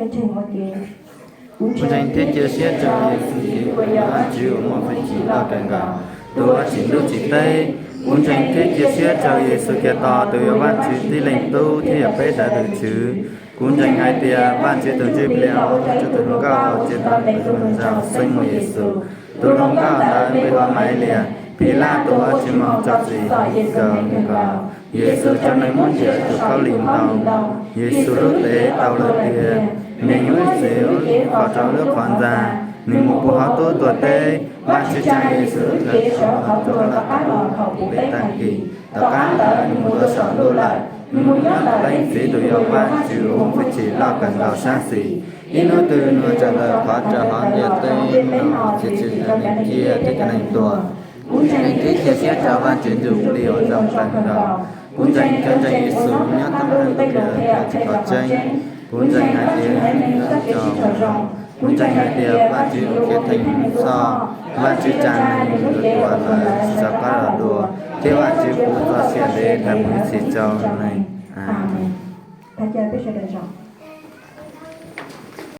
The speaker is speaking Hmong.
Kuv ntseeg thiab cia siab rau Yexus Khetos, Vajtswv uas muaj hwj chim loj kawg nkaus, tus uas tsim ntuj tsim teb. Kuv ntseeg thiab cia siab rau Yexus Khetos, tus yog Vajtswv tib leeg Tub thiab yog peb sawv daws tus Tswv. Kuv ntseeg hais tias Vajtswv tus Ntsuj Plig uas tso tus hluas nkauj los txij nkawm tus hluas nraug xeeb ua Yexus, tus hluas nkauj ntawd npe hu ua Maivliag. Pilatus ua tsis mus tso txim, kaw nkaus Yexus rau neeg muab ntiav tus khaub lig ntoo. Yexus lub cev tau lawv tiag, nws nyob ib txwm ua rau lub qhov ntxa, nws mus puag hauv tub tuag teb. Vajtswv tsa Yexus lub cev saum qhov tuag los txog thaum peb tag kis. Tom qab ntawd nws mus dua saum ntuj lawm, nws mus nyob ntawm Leej Txiv tus yog Vajtswv uas muaj hwj chim loj kawg nkaus sab xis. Ib hnub twg nws yuav tawm ntawm qhov raws hauv ntiaj teb no txiav txim rau neeg ciaj thiab cov neeg tuag. Kuv ntseeg thiab cia siab rau Vajtswv tus Ntsuj Plig uas zoo kawg nkaus. Kuv ntseeg cov ntseeg Yexus nyob thoob plaws lub ntiaj teb qhov tseeb. Kuv ntseeg hais tias Vajtswv tso zoo. Kuv ntseeg hais tias Vajtswv ua kev theej txhoj, Vajtswv tsa neeg tuag lawm rov qab los dua, thiab Vajtswv pub txoj sia ntev thaum mus ib txhis rau neeg. Amees.